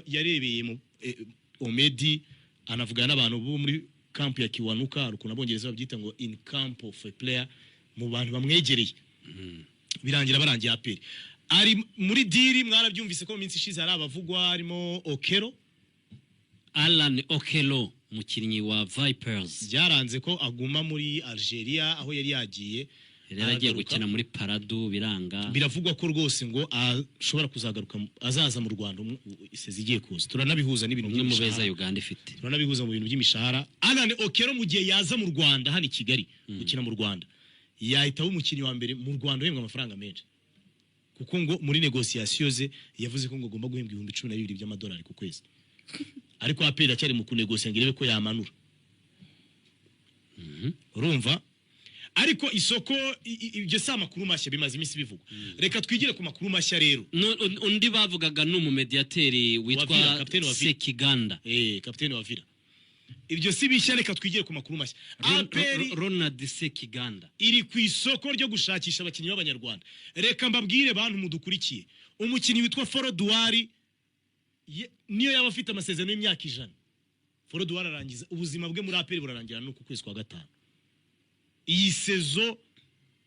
Yarebeye mu Omedi, anavugana n'abantu bo muri camp ya Kiwanuka. Hari ukuntu Abongereza babyita ngo in camp of a player, mu bantu bamwegereye, birangira barangiye APR ari muri deal. Mwarabyumvise ko mu minsi ishize hari abavugwa, harimo Okero. Alan Okelo, umukinnyi wa Vipers. Byaranze ko aguma muri Algeria aho yari yagiye. Yari yaragiye Aragaruka. gukina muri Parado, biranga. Biravugwa ko rwose ngo ashobora kuzagaruka, azaza mu Rwanda i saison igiye kuza. Turanabihuza n'ibintu Umwe mu beza by'imishahara. Uganda ifite. Turanabihuza mu bintu by'imishahara. Alan Okero mu gihe yaza mu Rwanda, hano i Kigali, gukina mu Rwanda, yahita aba umukinnyi wa mbere mu Rwanda uhembwa amafaranga menshi, kuko ngo muri négociation ze yavuze ko ngo agomba guhembwa 12,000 by'amadolari ku kwezi, ariko APR iracyari mu kunegosiya ngo irebe ko yamanura. Urumva, ariko isoko ibyo si amakuru mashya, bimaze iminsi bivugwa. Reka twigire ku makuru mashya rero. Undi bavugaga ni umumediyateri witwa Villa, kapiteni wa Villa. Sekiganda. Kapiteni wa Villa. Ibyo si bishya, reka twigire ku makuru mashya. APR Ronald Sekiganda. iri ku isoko ryo gushakisha abakinnyi b'Abanyarwanda. Reka mbabwire, bantu mudukurikiye, umukinnyi witwa Foroduwari, niyo yaba afite amasezerano y'imyaka 100, Foroduwari arangiza ubuzima bwe muri APR burarangira n'uku kwezi kwa gatanu. Iyi saison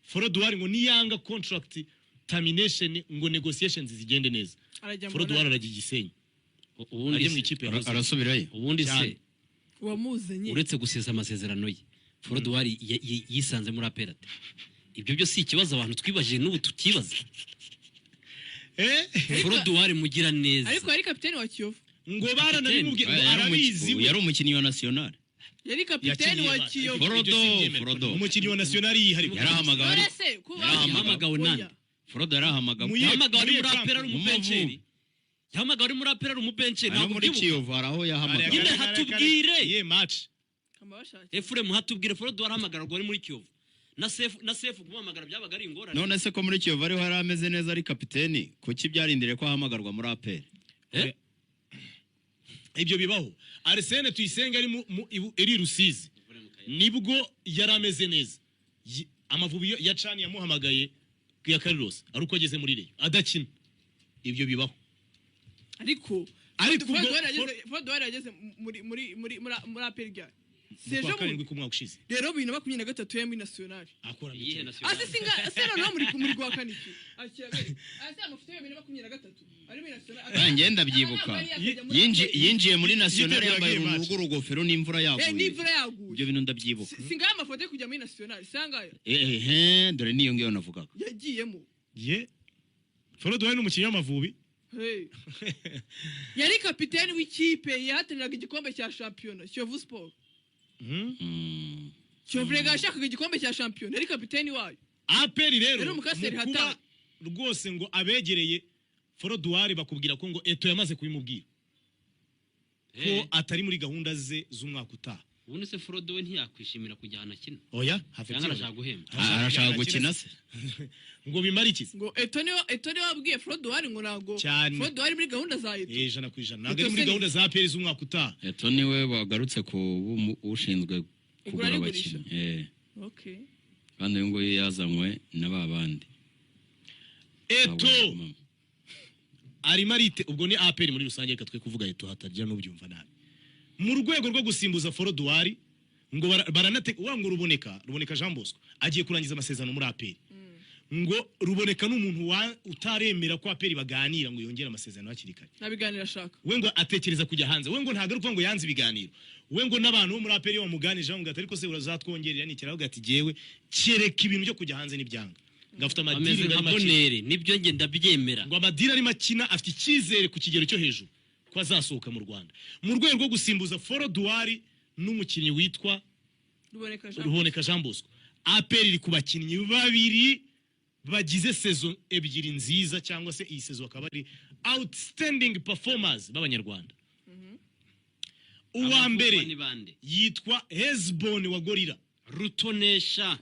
Foroduwari ngo niyanga contract termination ngo negotiations zigende neza, Arajya mu Foroduwari arajya i Gisenyi, Ubundi ajye mu se, ikipe yahoze. Arasubirayo. Ubundi se, Cyane. Wamuzanye. uretse gusesa amasezerano ye, Foroduwari yisanze muri APR ate? Ibyo byo si ikibazo abantu twibajije, n'ubu tukibaza. Foroduwari mugira neza. Ariko yari kapiteni wa Kiyovu. Ngo baranabimubwiye ngo arabizi we. Yari umukinnyi wa National. Yari kapiteni wa Kiyovu. Forodo, Ibyo simbyemera. Forodo. Umukinnyi wa National yihariye. Yarahamagawe. None se kuba Yahamagawe nande? Forodo yarahamagawe. Yahamagawe ari muri Muye APR ari Mu umubenceri. Yahamagawe ari muri APR ari umubenceri. No Ntabwo muri ubyibuka? Kiyovu hari aho yahamagawe. Nyine hatubwire. Ye match. Efuremu, hatubwire, Foroduwari ahamagarwa ari muri Kiyovu na Sefu, na Sefu kumuhamagara byabaga ari ingorane. None se ko muri Kiyovu ariho yari ameze neza, ari kapiteni, kuki byarindiriye ko ahamagarwa muri APR? Eh? Ibyo bibaho. Arsene Tuyisenge ari iri Rusizi, nibwo yari ameze neza. Amavubi ya CHAN yamuhamagaye ya Carlos ari uko ageze muri Rayon adakina. Ibyo bibaho. Ariko Ariko Foroduwari yageze muri APR ryari? Mu Si ejo kwa karindwi bundi? k'umwaka ushize. Rero 2023 yari muri National. Akora Iyihe mikino. National? Ase singa se noneho muri guhakana iki akira ase amafoto ya 2023 ari muri National. Nanjye ndabyibuka. Yinjiye muri National Yiteguraga yambaye iyi match. uruntu rw'urugofero n'imvura yaguye. N'imvura yaguye. Ibyo bintu ndabyibuka. Singaya amafoto yo kujya muri National, sangaya. Ehe, dore niyo ngiyo navugaga. Yagiyemo. Ye Foroduwari ni umukinnyi w'Amavubi. Hey. Yari kapiteni w'ikipe yahataniraga igikombe cya shampiyona, Kiyovu Sport. Kiyovu rega yashakaga igikombe cya shampiyona, yari kapiteni wayo. APR rero Rero umukaseri mu kuba hatari. rwose ngo abegereye Foroduwari bakubwira ko ngo Eto yamaze kubimubwira ko atari muri gahunda ze z'umwaka utaha. Ubundi se Forodo we ntiyakwishimira kujya ahantu akina? Oya, have. Cyangwa arashaka guhemba? Arashaka gukina se? Ngo bimare iki? Ngo Eto niwe wabwiye Froduwari ngo ntabwo Cyane. Froduwari muri gahunda za Eto. 100%, ntabwo ari muri gahunda za APR z'umwaka utaha. Eto niwe wagarutse ku ushinzwe kugura n'igurisha. abakinnyi. Okay. Kandi uyu nguyu yazanywe na ba bandi. Eto Ntabwo arimo arite, ubwo ni APR muri rusange, reka twe kuvuga Eto hatagira n'ubyumva nabi. Mu rwego rwo gusimbuza Foroduwari ngo baranate wa ngo Ruboneka Jean Bosco agiye kurangiza amasezerano muri APR. Ngo Ruboneka ni umuntu utaremera ko APR baganira ngo yongere amasezerano hakiri kare. Nta biganiro ashaka. We ngo atekereza kujya hanze. We ngo ntabwo ari ukuvuga ngo yanze ibiganiro. We ngo n'abantu bo muri APR iyo bamuganije bamubwira ati: "Ariko se urazatwongerera?" Ni aravuga ati: "Jyewe kereka ibintu byo kujya hanze n'ibyanga." Ngo afite ama deal Ameze ngo nka arimo akina. Bonere, nibyo njye ndabyemera. Ngo ama deal arimo akina, afite icyizere ku kigero cyo hejuru ko azasohoka mu Rwanda. Mu rwego rwo gusimbuza Foroduwari n'umukinnyi witwa Ruboneka Jean. Ruboneka Jean Bosco, APR iri ku bakinnyi babiri bagize saison ebyiri nziza, cyangwa se iyi saison bakaba ari outstanding performers b'Abanyarwanda. Uwa Abavugwa mbere ni bande? yitwa Hezbon wa Gorilla. Rutonesha.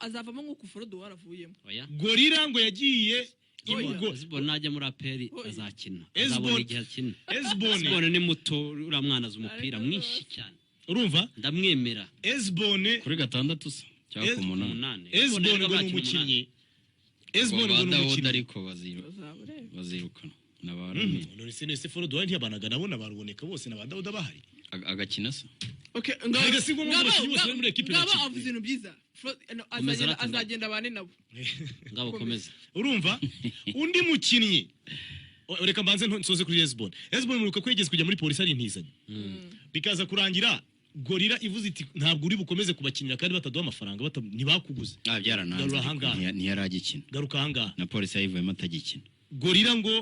Azavamo nk'uko Froduwari avuyemo. Oya. Gorilla ngo yagiye Oya. Ezbon najya muri APR Oya. azakina. Ezbon- Azabona igihe akina. Hezbon. Ezbon ni muto, uriya mwana azi umupira Ariko mwinshi cyane. Urumva? Ndamwemera. Hezbon. Kuri gatandatu se cyangwa ku munani? Umunani. Hezbon ngo ni Bakina umukinnyi. Ngo Hezbon ba ngo ni Dawudi umukinnyi. ariko Uzaba ureba. bazirukana. Nabaramiye. None se nese Foroduwari ntiyabanaga nabo na baruboneka bose na ba Dawuda bahari? Agakina se? Okay, ngabo Erega si ngombwa ngo abakinnyi bose bari muri ekipe ngabo bakina. Avuze ibintu byiza. No, Komeza azagenda rata ngabo. Azagenda abane nabo. Ngabo, komeza. Urumva undi mukinnyi, reka mbanze nsoze kuri Hezbon. Hezbon muribuka ko yigeze kujya muri Polisi ari intizanyo, bikaza kurangira Gorilla ivuze iti: "Ntabwo uri bukomeze kubakinira kandi bataduha amafaranga, ntibakuguze." Ah, byarananze. Garura Ariko ahangaha. Ntiyari agikina. Garuka ahangaha. Na Polisi yayivuyemo atagikina. Gorilla ngo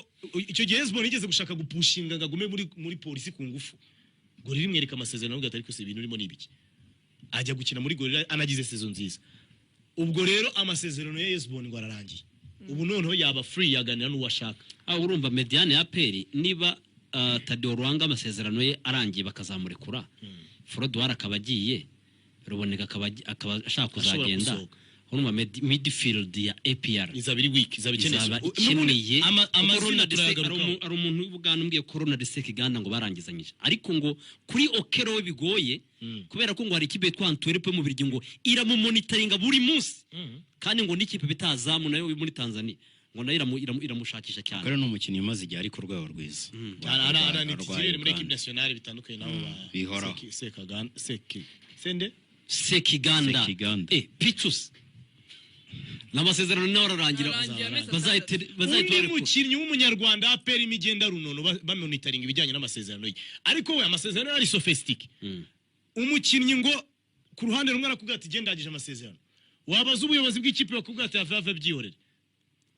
icyo gihe Hezbon yigeze gushaka gupushinga ngo agume muri Polisi ku ngufu, Gorilla imwereka amasezerano, avuga ati: "Ariko se ibintu urimo ni ibiki?" Ajya gukina muri Gorilla, anagize saison nziza. Ubwo rero amasezerano ya Hezbon ngo ararangiye, ubu noneho yaba free, yaganira n'uwo ashaka. Ah, urumva médiane ya APR, niba Tadeo Ruwanga amasezerano ye arangiye bakazamurekura, Froduwari akaba agiye, Ruboneka akaba ashaka Ashobora kuzagenda, gusohoka. Urumva midfield ya APR izaba iri weak, izaba ikeneye izaba n'ubundi ikeneye kuko amazina Ronald Sek- hari turayagarukaho. hari umuntu w'Ubuganda umbwiye ko Ronald Sekiganda ngo barangizanyije, ariko ngo kuri Okero we bigoye, kubera ko ngo hari ikipe yitwa Antwerp yo mu Bubiligi ngo iramumonitoringa buri munsi, kandi ngo n'ikipe bita Azamu nayo yo muri Tanzania ngo nayo iramushakisha cyane. Kare ni umukinnyi umaze igihe ari ku rwego rwiza. Ara ni Arwaye titulaire muri Uganda. équipe nationale, bitandukanye nabo ba Bihoraho. Sekaganda, Seki Sende. Sekiganda. Sekiganda. Pichus n'amasezerano nawe ararangira. Ararangiye amezi Bazahite 6. bazahite Undi barekura. mukinnyi w'umunyarwanda APR imigenda runono bamonitoringa ibijyanye n'amasezerano ye, ariko we amasezerano ye ari sophistiqué. Umukinnyi ngo ku ruhande rumwe arakubwira ati: "Gendagije amasezerano." Wabaza ubuyobozi bw'ikipe, bakubwira ati: "Have, have, byihorere."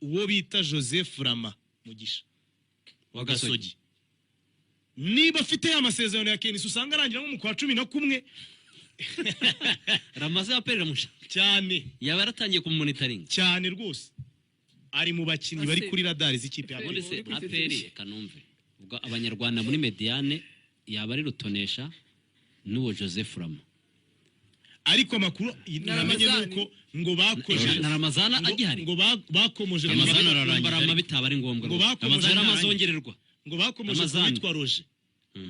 Uwo bita Joseph Rama Mugisha wa Gasogi. Gasogi, niba afite ya masezerano ya KNC usanga arangira nko mu kwa 11. Ramaze APR iramushaka. Cyane. Yaba yaratangiye kumumonitoringa. Cyane rwose, ari mu bakinnyi bari Ase. kuri radari z'ikipe ya Ubundi APR. se Uri kwitekereje. APR, reka numve, ubwo abanyarwanda muri médiane yaba ari Rutonesha n'uwo Joseph Rama. Ariko amakuru Na namenye Ramazani. nuko ngo bakoje Na Ramazana agihari. Ngo bakomoje Ramazani ararangije Rama ariko. bitaba ari ngombwa Ngo rwose. bakomoje Ramazani ararangije. azongererwa. Ngo bakomoje Ramazani. witwa Roger,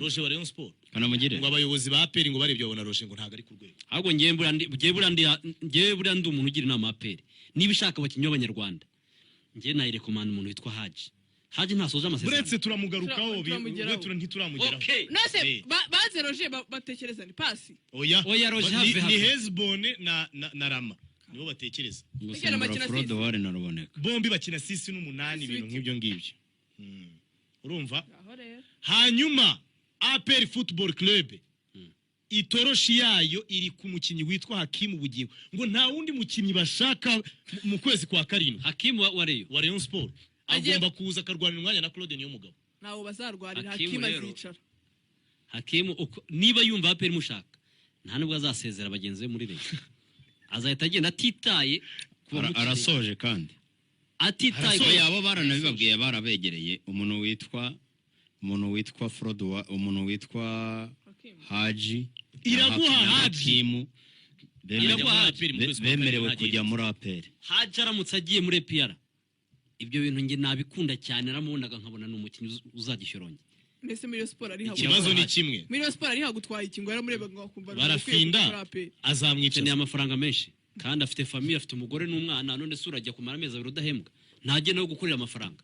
Roger wa Rayon Sport. Kanamugire. Ngo abayobozi ba APR ngo barebye babona Roger ngo ntabwo ari ku rwego. Ahubwo ngewe buriya ndi umuntu ugira inama APR, niba ishaka abakinnyi b'abanyarwanda, ngewe nayirekomanda umuntu witwa Haji. Haji ntasoje amasezerano. Buretse turamugarukaho. Turamugeraho. Ntituramugeraho. Okay. Nase baze Roger batekereza ni pasi. Oya. Oya, Roger, Ni, have, ni have. Hezbon na Rama nibo batekereza. Bigera Gusimbura bakina six. Frodowari na Ruboneka. Bombi bakina six n'umunani, ibintu Sweet. nk'ibyo ngibyo. Urumva? Aho rero. Hanyuma APR Football Club, itoroshi yayo iri ku mukinnyi witwa Hakimu Bugingo, ngo nta wundi mukinnyi bashaka mu kwezi kwa karindwi. Hakimu wa Rayon? Wa Rayon Sport. Agiye- Agomba kuza akarwanira umwanya na Claude Niyomugabo. Ntawo bazarwarira. Hakimu Hakimu rero. azicara. Hakimu niba yumva APR imushaka, nta nubwo azasezera bagenzi be muri Rayon, azahita agenda atitaye ku bamukeneye. Arasoje kandi. Atitaye ku Oya, abo baranabibabwiye, barabegereye, umuntu witwa Frodowa, umuntu witwa Hakimu. Haji Iraguha na Haji. Hakimu Iraguha Haji. APR mu kwezi kwa bemerewe karindwi. kujya muri APR. Haji aramutse agiye muri APR, ibyo bintu njye nabikunda cyane. Naramubonaga nkabona ni umukinnyi uzajya ishyorongi. Mbese muri Rayon Sport ariha Ikibazo ni kimwe. Muri Rayon Sport ariha gutwaye iki? Ngo yaramurebaga ngo akumva ari Barafinda ukwiye gukora APR. azamwicaza. Akeneye amafaranga menshi kandi afite famille, afite umugore n'umwana. None se urajya kumara amezi 2 udahembwa? Ntajye nawe gukorera amafaranga.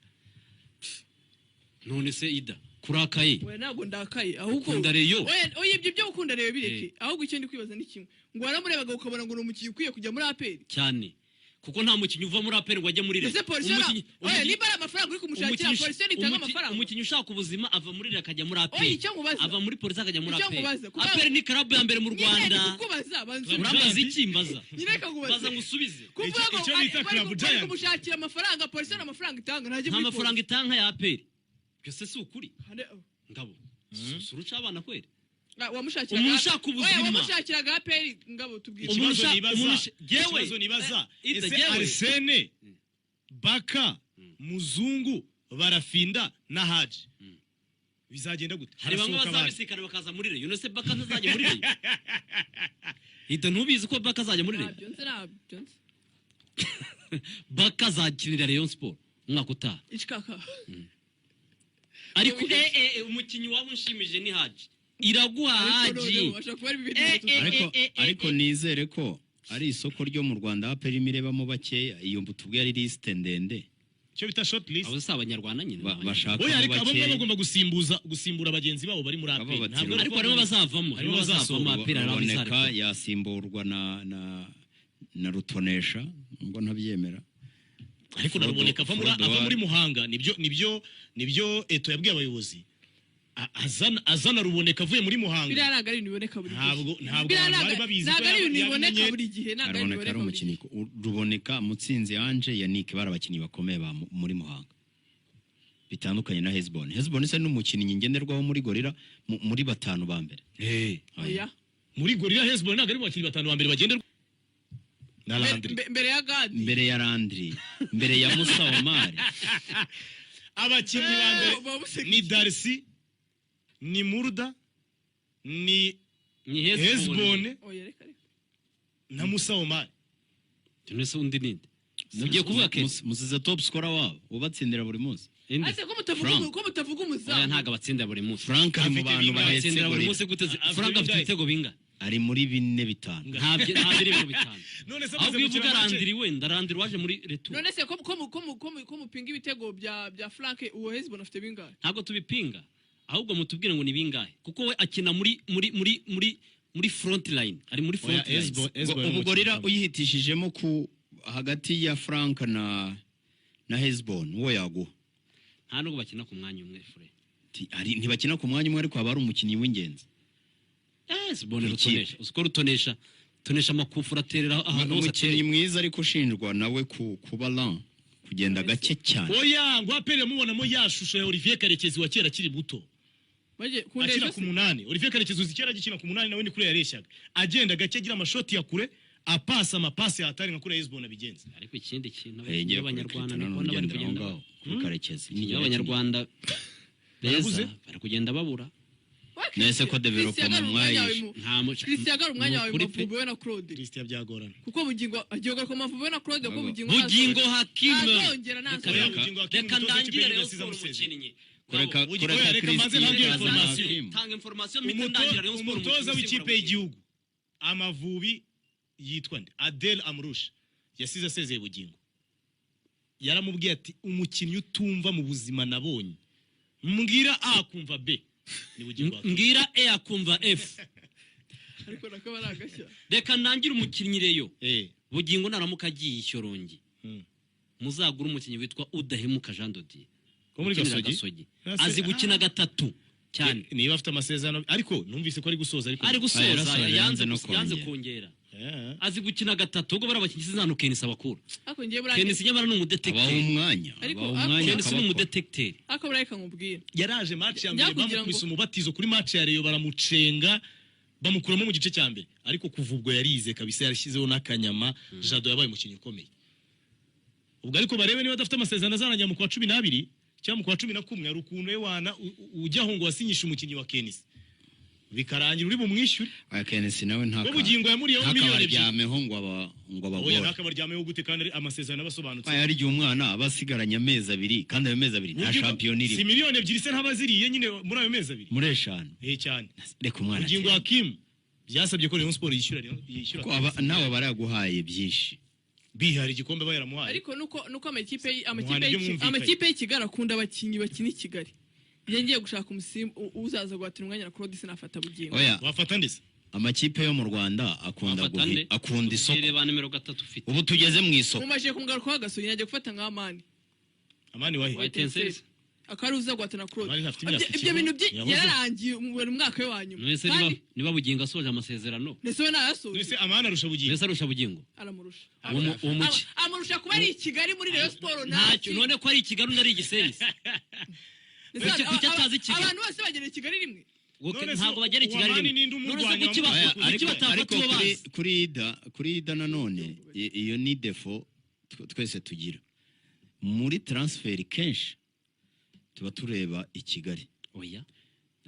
None se Ida kurakaye? Oya, ntabwo ndakaye, ahubwo Ukunda Rayon. Oya, oya, ibyo byo gukunda Rayon bireke. Ahubwo icyo ndi kwibaza ni kimwe: ngo waramurebaga ukabona ngo ni umukinnyi ukwiye kujya muri APR? Cyane, kuko nta mukinnyi uva muri APR ngo ajye muri Rayon. Ese polisi oya, niba ari amafaranga uri kumushakira, polisi ntitanga amafaranga. Umukinnyi ushaka ubuzima ava muri Rayon akajya muri APR. Oya, icyo nkubaza. Ava muri polisi akajya muri Icyo APR. nkubaza, APR ni club ya mbere mu Nyine Rwanda. ndi kukubaza, banza Urambaza iki? Mbaza. Nyine reka nkubaze. Baza ngusubize. Kuvuga ngo Icyo bita bari club bari giant. kumushakira amafaranga, polisi nta mafaranga itanga, ntajye Nta muri mafaranga polisi. itanga ya APR. Byose si ukuri? Hane- Ngabo, si uruca abana kweri? Ah, wamushakiraga Umuntu ushaka Oya, ubuzima. wamushakiraga APR, ngabo tubwire. Umuntu Ikibazo nibaza, Jewe. ikibazo nibaza, Ida, ese jewe. Arsene, Baka, Muzungu, Barafinda na Haji bizagenda gute? Hari bamwe Harasohoka abandi. bazabisikana bakaza muri Rayon. None se Baka ntazajya muri Rayon? Ida, ntubizi ko Baka azajya muri Rayon? Ntabyo nzi, ntabyo nzi. Baka azakinira Rayon Sport umwaka utaha. Icikaka. Ariko umukinnyi waba unshimije ni Haji Iraguha. Ariko Haji. noneho bashobora kuba ari 2003. Ariko ariko nizere ko ari isoko ryo mu Rwanda APR irimo irebamo bakeya. Iyo tubwiye ari liste ndende. Icyo bita short list. Abo si abanyarwanda nyine. Bashaka Oya, ariko abo bake. ngabo bagomba gusimbuza, gusimbura bagenzi babo bari muri Abo APR. bati- Ntabwo ari Ariko ukuvuga harimo ngo- abazavamo, harimo Harimo abazavamo. abazasohoka. APR hari Ruboneka abazareka. yasimburwa na Rutonesha, ngo ntabyemera. Ariko na Ruboneka ava muri Frodo ava muri Muhanga, nibyo Eto yabwiye abayobozi. Azana Ruboneka avuye muri Muhanga. Biriya ntabwo ari ibintu biboneka buri gihe. Ntabwo Biriya abantu bari babizi ko ntabwo ari ibintu biboneka yamenye- buri gihe, ntabwo ari ibintu Ruboneka ari biboneka buri umukinnyi gihe. Ruboneka, Mutsinzi Ange, Yannick, bari abakinnyi bakomeye ba muri Muhanga, bitandukanye na Hezbon. Hezbon se ni umukinnyi ngenderwaho muri Gorilla muri batanu ba mbere? Oya. Muri Gorilla, Hezbollah ntabwo ari mu bakinnyi batanu ba mbere bagenderwa na Landry. Mbere ya Gadi. Mbere ya Landry, mbere ya Musa Omar. Abakinnyi ba mbere Bamuseka. ni Darcy, ni Murda, ni Ni Hezbon. Hezbon Oya, reka reka. na Musa Omar. None undi ninde mugiye kuvuga ke? Musize top scorer wabo ubatsindira buri munsi. Inde? Ese ko mutavuga Frank. ko mutavuga umuzamu? Oya, ntabwo abatsinda buri munsi. Frank ari mu Afite bantu bingahe? bahetse Abatsinda buri Gorilla. munsi gute? Afite Frank afite bingahe? ibitego bingahe? Ari muri bine, bitanu. Ntabyo ari ibintu bitanu. None se amaze Ahubwo iyo gukina uvuga match- Landry, wenda Landry waje muri retour. None se ko mupinga ibitego bya Frank, uwo Hezbollah afite bingahe? Ntabwo tubipinga, ahubwo mutubwire ngo ni bingahe, kuko we akina muri front line, ari muri Oya, front line. Hezbollah ni Ubu Gorilla umukinnyi. uyihitishijemo ku hagati ya Frank na Hezbon, uwo yaguha? Nta nubwo bakina ku mwanya umwe, fure. Ntibakina ku mwanya umwe, ariko haba hari umukinnyi w'ingenzi. Hezbollah Ikipe. rutonesha, uziko rutonesha, tonesha amakufu, uraterera ahantu hose Umukinnyi ateye. mwiza, ariko ushinjwa nawe ku kuba lent, kugenda gake cyane. Oya, ngo APR yamubonamo ya shusho ya Olivier Karekezi wa kera akiri muto. Bagiye Akina kundejo. ku munani. Olivier Karekezi uzi kera agikina ku munani, nawe ni kure yareshyaga, agenda gake, agira amashoti ya kure, apasa amapasi hatari nka kure Hezbollah abigenza. Ariko ikindi kintu, abakinnyi Yegera b'abanyarwanda kuri ndi kubona bari ugendera aho kugenda ngaho kuri Karekezi. Abakinnyi b'abanyarwanda beza Barabuze? bari kugenda babura. Nese ko development mwayishe. Nta Christian agara umwanya wawe Ni ukuri pe. Mavubi we na Claude. Christian byagorana. Kuko Bugingo agiye kugaruka mu Mavubi we na Claude, kuko Bugingo Bugingo Hakim. ntazongera, Reka ntazongera. Oya, Bugingo Hakim, reka umutoza w'ikipe ndangire y'igihugu Rayon yasize Sport amusezeye. umukinnyi. Kureka Bugingo- kureka Oya, reka mbanze Christian ntange azana information. Hakim. Tanga information mpite ndangira Rayon Sport Umutoza umukinnyi w'ikipe usimbura. y'igihugu Amavubi yitwa nde? Adel Amrouche yasize asezeye Bugingo. Yaramubwiye ati: "Umukinnyi utumva mu buzima nabonye, mbwira A kumva B, ni Bugingo Hakim." Mbwira E akumva F. Ariko nako ari agashya. Reka nangire umukinnyi Rayon. Bugingo naramuka agiye Ishyorongi, muzagure umukinnyi witwa Udahemuka Jean Dodier. Wo muri Ukinira Gasogi. Gasogi. Nase- Azi gukina gatatu cyane. Niba afite amasezerano, ariko numvise ko ari gusoza, ariko Ari gusoza. Yarasoje, Yanze yanze no yanze kongera. kongera. Azi gukina gatatu. Ubwo bari abakinnyi sinzano Kenisi abakura. Ariko ngiye buriya Kenisi nyamara ni Abaha umudetecteur. umwanya, Ariko- abaha umwanya Kenisi ni akabakora. umudetecteur. Ariko buriya reka nkubwire. Yaraje match ya mbere, Njya kugira bamukubise ngo- umubatizo kuri match ya Rayon, baramucenga, bamukuramo mu gice cya mbere, ariko kuva ubwo yarize kabisa, yarashyizeho n'akanyama. Jado yabaye umukinnyi ukomeye ubwo. Ariko barebe niba adafite amasezerano azarangira mu kwa 12 cyangwa mu kwa 11. Hari ukuntu ewana ujyaho ngo wasinyishe umukinnyi wa Kenisi, bikarangira uri bumwishyure. Aya Kenesi nawe We Bugingo yamuriyeho miliyoni 2. ntakabaryameho ngo Oya, abagore. ntakabaryameho gute kandi ari amasezerano abasobanutse? Aya, hari igihe umwana aba asigaranye amezi 2, kandi ayo mezi 2 nta Bugingo- shampiyona si irimo. miliyoni 2 se ntabaziriye nyine muri ayo mezi 2? Muri 5. Eh, cyane. Reka umwana Bugingo atere. Hakim byasabye ko Rayon Sport yishyura. Ko nawe baraguhaye byinshi. Bihari igikombe bayaramuhaye. Ariko nuko amakipe Muhana ibyo mwumvikanye. amakipe y'i Kigali akunda abakinnyi bakina i Kigali. Njye ngiye gushaka uzaza guhatira umwanya na Claude, sinafata Bugingo. Oya. Wafata ndetse. Amakipe yo mu Rwanda akunda Wafata nde? akunda isoko. Tubwire ba nimero gatatu ufite. Ubu tugeze mu isoko. Mumajije kumugaruka wa Gasogi, najya gufata nka Amani. Amani wahe? Wa Etincelles? Akaba ari uza guhatana Claude. Amani ntafite imyaka Ibyo bintu ikigo. Yahoze. yararangiye mu mwaka we wa nyuma. None se Kandi niba Bugingo asoje amasezerano, ndetse we ntayasoje. Nese Amani arusha Bugingo? Mbese arusha Bugingo? Aramurusha. Uwo Amurusha kuba ari i Kigali muri Rayon Sport. Ntacyo. None ko ari i Kigali undi ari i Gisenyi se? Ndetse Kuki atazi Kigali? abantu bose bagera i Kigali rimwe. None se Ntabwo bagera i uwo Kigali Amani rimwe. ninde None se umurwanya? kuki Oya, kuki ariko batafata ariko uwo kuri bazi? kuri Ida nanone iyo ni défaut twese tugira muri transfer. Kenshi tuba tureba i Kigali. Oya.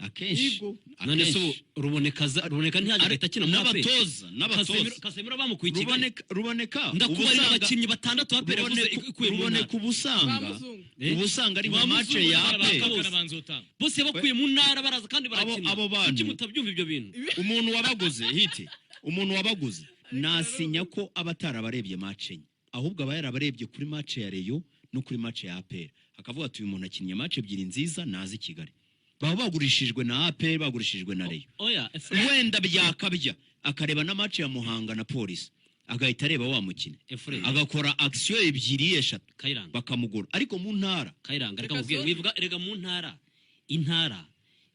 Akenshi. Yego. None se ubu Akenshi. Ruboneka Ruboneka ntiyajya agahita akina muri APR? N'abatoza, n'abatoza. Casemiro bamukuye i Kigali. Ruboneka Ndakubarira uba usanga- abakinnyi batandatu APR yaguze ikuye mu Ruboneka ntara. uba usanga Ba Muzungu. Eh? uba usanga ari Ba nka match Muzungu ya bari APR. abakabose. Bose yabakuye mu ntara, baraza kandi barakina. Abo bantu- Kuki mutabyumva ibyo bintu? Umuntu wabaguze hiti, umuntu wabaguze nasinya ko aba atarabarebye match enye, ahubwo aba yarabarebye kuri match ya Rayon. no kuri match ya APR, akavuga ati uyu muntu akinnye match ebyiri nziza, nazi i Kigali. Baba bagurishijwe na APR, bagurishijwe na Rayon. Oya. Wenda byakabya akareba na match ya Muhanga na Polisi, agahita areba wa mukinnyi, Efure. agakora action ebyiri, eshatu, Kayiranga. bakamugura. Ariko mu ntara Kayiranga, reka Reka nkubwire. Wivuga erega mu ntara, intara,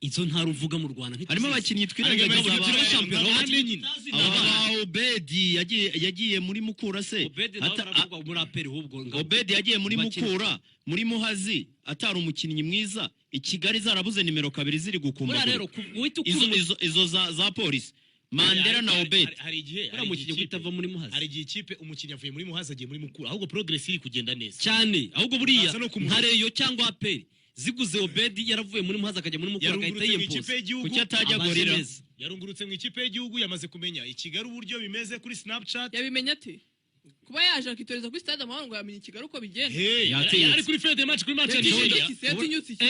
izo ntara uvuga mu Rwanda ntituzizi. Harimo abakinnyi twirengagiza. Ariko shampiyona, Abandi nyine. Aba ba Obedi yagiye muri Mukura se? Obedi nawe baravugwa muri APR ahubwo Obedi yagiye muri Bakina. Mukura, muri Muhazi atari umukinnyi mwiza. I Kigali zarabuze nimero 2 ziri Buriya gukumbagurika. rero guhita ukura Izo izo za Polisi, Mandela na Obedi. Hari igihe Buriya hari mukinnyi igihe guhita ava muri Muhazi. Hari igihe ikipe, umukinnyi avuye muri Muhazi agiye muri Mukura, ahubwo progress iri kugenda neza. Cyane, ahubwo buriya Baza no kumugura. nka Rayon cyangwa APR ziguze Obedi yaravuye muri Muhazi akajya muri Mukura, agahita Yarungurutse mu ikipe yiyempoza. y'igihugu. Kuki atajya Abaje Gorilla? neza. Yarungurutse mu ikipe y'igihugu, yamaze kumenya i Kigali uburyo bimeze kuri Snapchat. Yabimenya ate? Kuba yaje akitoreza kuri Stade Amahoro ngo yamenye i Kigali uko bigenda? Hey, Yatinyutse. ari kuri fede match, kuri match ya Yatinyutse Nigeria. iki se? Yatinyutse iki?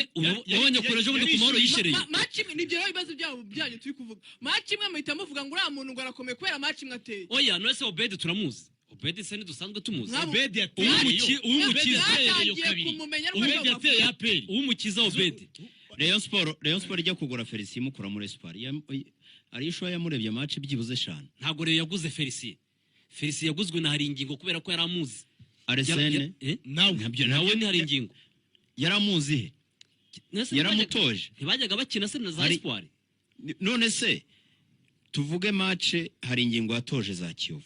Ubonye kure ejo bundi ku Mahoro yishereye. Match imwe, nibyo rero ibibazo byabo byanyu turi kuvuga. Match imwe muhita muvuga ngo uriya muntu ngo arakomeye kubera match imwe ateye. Oya, none se Obedi turamuzi? Obedi se ntidusanzwe tumuzi? Obedi yateye Uw'umukiza. Rayon Mwatangiye kabiri. kumumenya Obedi rwego. yateye APR. Uw'umukiza Obedi. Rayon Sport ijya kugura Felicien imukura muri Espoir, ari ishoya yamurebye match byibuze eshanu. Ntabwo rero yaguze Felicien. Felicien yaguzwe na Haringingo kubera ko yari amuzi. Arsene. Nawe. Ntabyo. Nawe ni Haringingo. Yaramuzi he? None se Yaramutoje? Ntibajyaga bakina se na za Espoir? None se tuvuge match hari ingingo yatoje za Kiyovu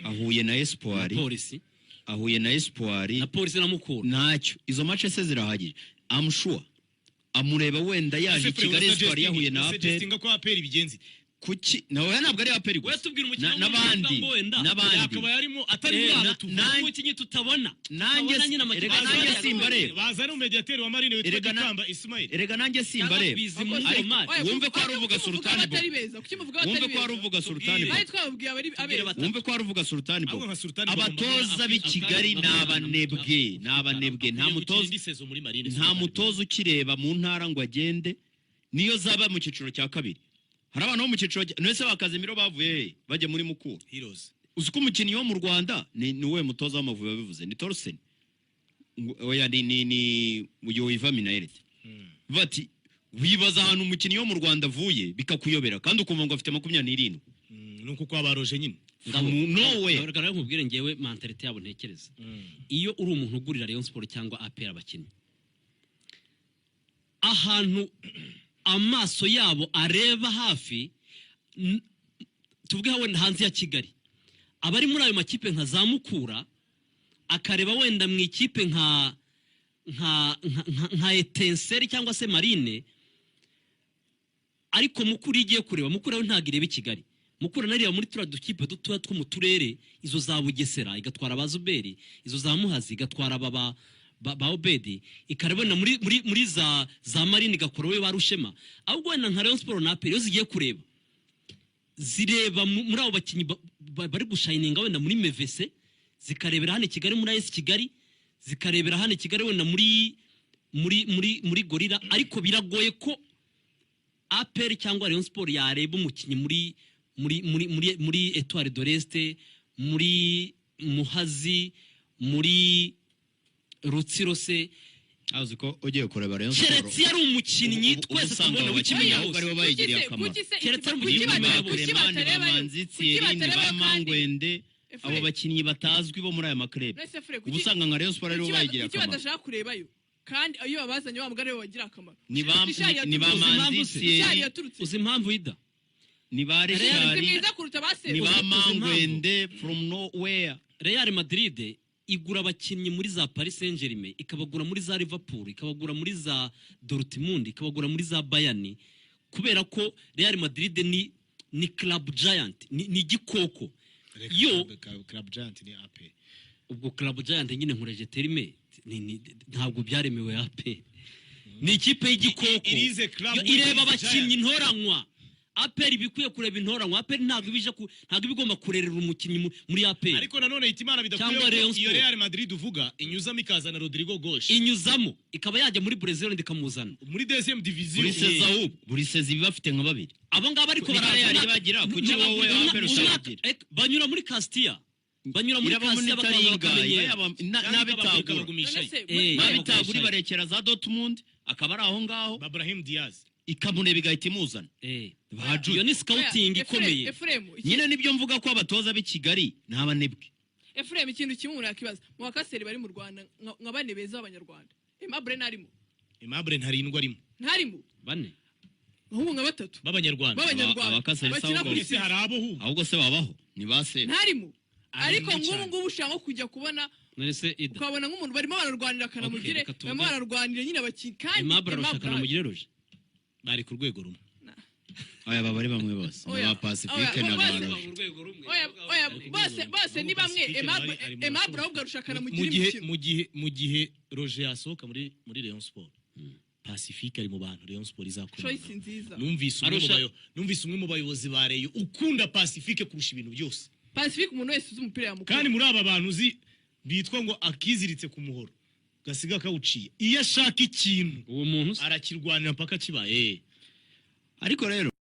ahuye na Espoir, Na Polisi. ahuye na Espoir, Na Polisi na Mukura. Ntacyo, izo match se zirahagije? I'm sure amureba wenda yaje i Kigali, Espoir yahuye na APR. Suggestinga ko APR ibigenzi. Kuki nawe ntabwo ari APR We gusa? tubwira umukinnyi wo muri N'abandi. Mukura ngo wenda. N'abandi. Yakaba yarimo atari Eh, muri abo tuvuga. umukinnyi tutabona. Nanjye Tutabona nyine amakipe erega nanjye simbareba. Baza n'umediateri wa Marine witwa Erega Gikamba Ismail. Erega nanjye simbareba. Bizimungu Ariko Omar. Oya, wumve ko oya, ari uvuga kuki muvuga Sultani Bo. abatari beza? Kuki muvuga abatari Wumve ko ari beza? uvuga Sultani Bo. Bari twababwiye abari Tubwire abeza. batatu. Wumve ko ari uvuga Sultani Bo. Ahubwo nka Sultani Bo. Abatoza b'i Kigali ni abanebwe, ni abanebwe. Nta mutoza indi saison muri Marine. Nta mutoza ukireba mu ntara ngo agende, niyo zaba mu cyiciro cya kabiri. Hari abantu bo mu cyiciro none se ba Casemiro bavuye he bajya muri Mukura? Heroes. Uzi ko umukinnyi wo mu Rwanda ni uwuhe mutoza w'Amavubi wabivuze? Ni Torsten. Oya, ni Yoiva Minaert. Bati wibaza ahantu umukinnyi wo mu Rwanda avuye bikakuyobera, kandi ukumva ngo afite 27. Ni uko kwa baroje nyine. Ngabo, From nowhere. Ngabo, reka nkubwire ngewe mentalité yabo ntekereza. Iyo uri umuntu ugurira Rayon Sport cyangwa APR abakinnyi, ahantu amaso yabo areba hafi, tuvuge wenda hanze ya Kigali, abari muri ayo makipe nka za Mukura, akareba wenda mu ikipe nka Etincelles cyangwa se Marine. Ariko Mukura iyo igiye kureba, Mukura we ntabwo ireba i Kigali. Mukura nareba muri turiya dukipe dutoya two mu turere, izo za Bugesera igatwara ba Zuberi, izo za Muhazi igatwara aba ba Obedi, ikarabona muri za Marine igakora we ba Rushema. Ahubwo wenda nka Rayon Sport na APR iyo zigiye kureba, zireba muri abo bakinnyi bari gushininga wenda muri Mevese, zikarebera hano i Kigali muri AS Kigali, zikarebera hano i Kigali wenda muri Gorilla. Ariko biragoye ko APR cyangwa Rayon Sport yareba umukinnyi muri Etoile de l'Est, muri Muhazi, muri Rutsiro se. Azi ko ugiye kureba Rayon Sport, Keretse iyo ari umukinnyi ubu twese usanga tubona abo w'ikimenya bakinnyi ahubwo hose. aribo bayigiriye akamaro. Kuki se Keretse ari kuki umukinnyi ba kuki Clement, ba batarebayo? Manzi Kuki Thierry, ba batarebayo kandi? Mangwende, Efure, abo bakinnyi batazwi bo muri aya maklebe, None Efure, ubu usanga nka Rayon Sport aribo bayigiriye kuki akamaro. badashaka kurebayo kandi iyo babazanye wa mugari we bagira akamaro? Ni ba Richard ni ba yaturutse. Manzi Impamvu se? Richard Thierry, yaturutse. Uzi impamvu ida? Ni ba Ni Richard, mwiza kuruta ba ni ba Uzi impamvu? Mangwende from nowhere. Real Madrid igura abakinnyi muri za Paris Saint-Germain, ikabagura muri za Liverpool, ikabagura muri za Dortmund, ikabagura muri za Bayern, kubera ko Real Madrid ni club giant, ni igikoko. Yo Club giant ni APR. Ubwo club giant nyine nkoreje terme, ntabwo byaremewe APR. Ni ikipe y'igikoko. It is a club Yo which ireba is abakinnyi giant. ntoranywa. APR ibikwiye kureba intoranywa. APR ntabwo ibije ntabwo iba igomba kurerera umukinnyi muri APR. Ariko nanone Hitimana, bidakwiye Cyangwa ko Rayon iyo Sport. Real Madrid uvuga inyuzamo ikazana Rodrigo Gosh. Inyuzamo ikaba yajya muri Brazil ikamuzana. Muri deuxième division. Buri saison, ahubwo buri saison iba bafite nka babiri. Abo ngabo ariko Ni baraza Real bagira, kuki wowe APR utabagira? Banyura muri Castilla. Banyura muri kasi bakaza Irabamonitaringa, bakamenyera. Cyangwa n'abitagura. ikabagumishayo. None se, N'abitagura Babagumishayo. ibarekera za Dortmund, akaba ari aho ngaho. Ba Brahim Diaz. Ikamureba, igahita imuzana. Ba Jude. Iyo ni scouting Oya, ikomeye. Efuremu, Nyine nibyo mvuga ko abatoza b'i Kigali ni abanebwe. Efuremu, ikintu kimwe umuntu yakibaza: mu bakaseri bari mu Rwanda, nka bane beza b'Abanyarwanda, Aimable ntarimo? Aimable ntarindwa arimo. Ntarimo? Bane. Ahubwo nka batatu b'Abanyarwanda. b'Abanyarwanda Abakaseri bakina sawa. kuri Ese hari abo hu Ahubwo se babaho ni ba se? Ntarimo, ariko Arimo nk'ubu cyane. ngubu ushaka nko kujya kubona, None se Ida, ukabona nk'umuntu barimo bararwanira Kanamugire, Okay, reka tuvuge- barimo bararwanira nyine abakinnyi kandi Aimable arashaka Aimable Kanamugire Roger. Bari ku rwego rumwe. Aya, baba ari bamwe bose, ni Oya, ba Pacifique oya, na ba bose- Roger. Oya, oya, bose bose ni bamwe. Pacifique Aimable nawe ari mu Aimable basohoka. ahubwo arusha Mu Kanamugire gihe imikino. Mu gihe Roger yasohoka muri Rayon Sport, Pacifique ari mu bantu Rayon Sport izakomeza. Choice nziza. Numvise umwe mu bayobozi ba Rayon ukunda Pacifique kurusha ibintu byose. Pacifique, umuntu wese uzi umupira yamukunda. Kandi muri aba bantu uzi bitwa ngo akiziritse ku muhoro gasiga kawuciye, iyo ashaka ikintu Uwo muntu se arakirwanira mpaka kibaye. Ariko rero